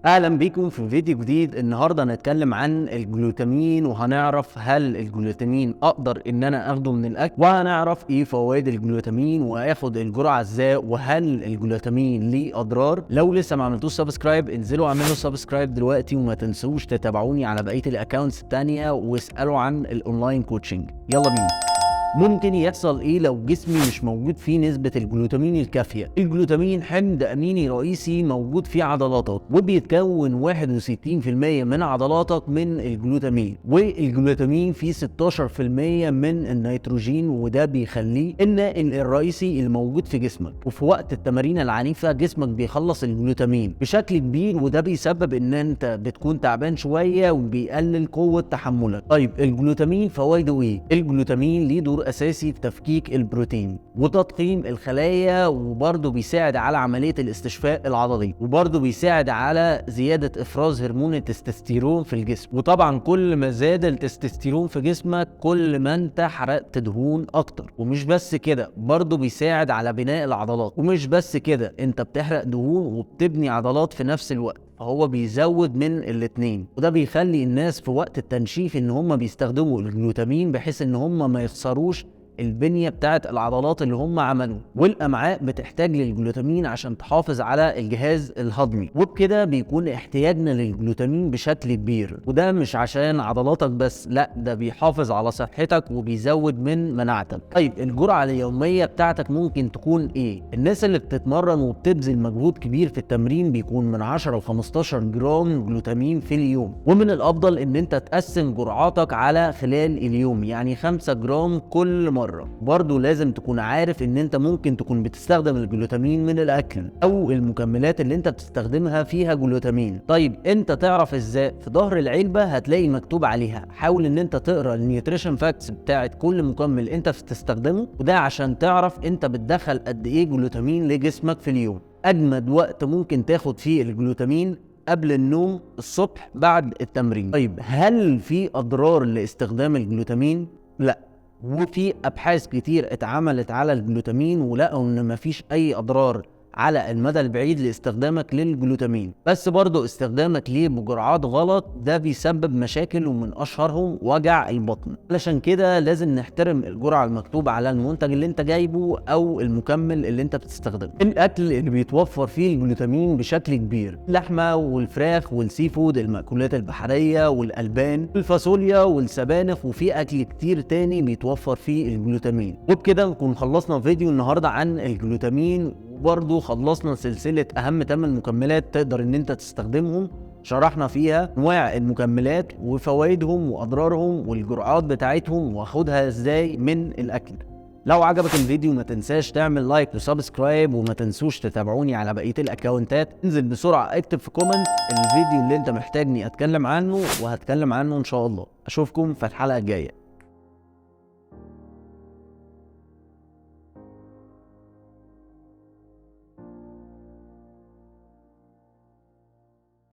اهلا بيكم في فيديو جديد. النهارده هنتكلم عن الجلوتامين، وهنعرف هل الجلوتامين اقدر ان انا اخده من الاكل، وهنعرف ايه فوائد الجلوتامين واخد الجرعة ازاي، وهل الجلوتامين ليه اضرار. لو لسه ما عملتوش subscribe انزلوا اعملوا subscribe دلوقتي، وما تنسوش تتابعوني على بقية ال accounts التانية واسالوا عن ال online coaching. يلا بينا. ممكن يحصل ايه لو جسمي مش موجود فيه نسبة الجلوتامين الكافية؟ الجلوتامين حمض اميني رئيسي موجود في عضلاتك، وبيتكون 61% من عضلاتك من الجلوتامين، والجلوتامين فيه 16% من النيتروجين، وده بيخليه الناقل الرئيسي الموجود في جسمك. وفي وقت التمارين العنيفة جسمك بيخلص الجلوتامين بشكل كبير، وده بيسبب ان انت بتكون تعبان شوية وبيقلل قوة تحملك. طيب الجلوتامين فوائده ايه؟ الجلوتامين ليه دور اساسي في تفكيك البروتين وتضخيم الخلايا، وبرضه بيساعد على عملية الاستشفاء العضلي، وبرضه بيساعد على زيادة افراز هرمون التستوستيرون في الجسم. وطبعا كل ما زاد التستوستيرون في جسمك كل ما انت حرقت دهون اكتر. ومش بس كده، برضه بيساعد على بناء العضلات. ومش بس كده، انت بتحرق دهون وبتبني عضلات في نفس الوقت، فهو بيزود من الاتنين. وده بيخلي الناس في وقت التنشيف ان هم بيستخدموا الجلوتامين بحيث ان هم ما يخسروش البنية بتاعت العضلات اللي هم عملوه. والامعاء بتحتاج للجلوتامين عشان تحافظ على الجهاز الهضمي، وبكده بيكون احتياجنا للجلوتامين بشكل كبير. وده مش عشان عضلاتك بس، لا ده بيحافظ على صحتك وبيزود من مناعتك. طيب الجرعة اليومية بتاعتك ممكن تكون ايه؟ الناس اللي بتتمرن وبتبذل مجهود كبير في التمرين بيكون من 10 ل 15 جرام جلوتامين في اليوم، ومن الافضل ان انت تقسم جرعاتك على خلال اليوم، يعني 5 جرام كل مرة. برضو لازم تكون عارف ان انت ممكن تكون بتستخدم الجلوتامين من الاكل او المكملات اللي انت بتستخدمها فيها جلوتامين. طيب انت تعرف ازاي؟ في ظهر العلبة هتلاقي مكتوب عليها. حاول ان انت تقرا ال nutrition facts بتاعت كل مكمل انت بتستخدمه، وده عشان تعرف انت بتدخل قد ايه جلوتامين لجسمك في اليوم. اجمد وقت ممكن تاخد فيه الجلوتامين قبل النوم، الصبح بعد التمرين. طيب هل في اضرار لاستخدام الجلوتامين؟ لا، وفي ابحاث كتير اتعملت على الجلوتامين ولقوا ان مفيش اي اضرار على المدى البعيد لاستخدامك للجلوتامين، بس برضو استخدامك ليه بجرعات غلط ده بيسبب مشاكل، ومن اشهرهم وجع البطن. علشان كده لازم نحترم الجرعة المكتوبة على المنتج اللي انت جايبه او المكمل اللي انت بتستخدمه. الاكل اللي بيتوفر فيه الجلوتامين بشكل كبير اللحمة والفراخ وال seafood، المأكولات البحرية والالبان، الفاصوليا والسبانخ، وفي اكل كتير تاني بيتوفر فيه الجلوتامين. وبكده نكون خلصنا فيديو النهارده عن الجلوتامين، وبرضه خلصنا سلسلة أهم 8 مكملات تقدر إن أنت تستخدمهم. شرحنا فيها أنواع المكملات وفوائدهم وأضرارهم والجرعات بتاعتهم واخدها إزاي من الأكل. لو عجبك الفيديو ما تنساش تعمل like و subscribe، وما تنسوش تتابعوني على بقية ال accountات. انزل بسرعة اكتب في comment الفيديو اللي انت محتاجني اتكلم عنه، وهتكلم عنه ان شاء الله. اشوفكم في الحلقة الجاية.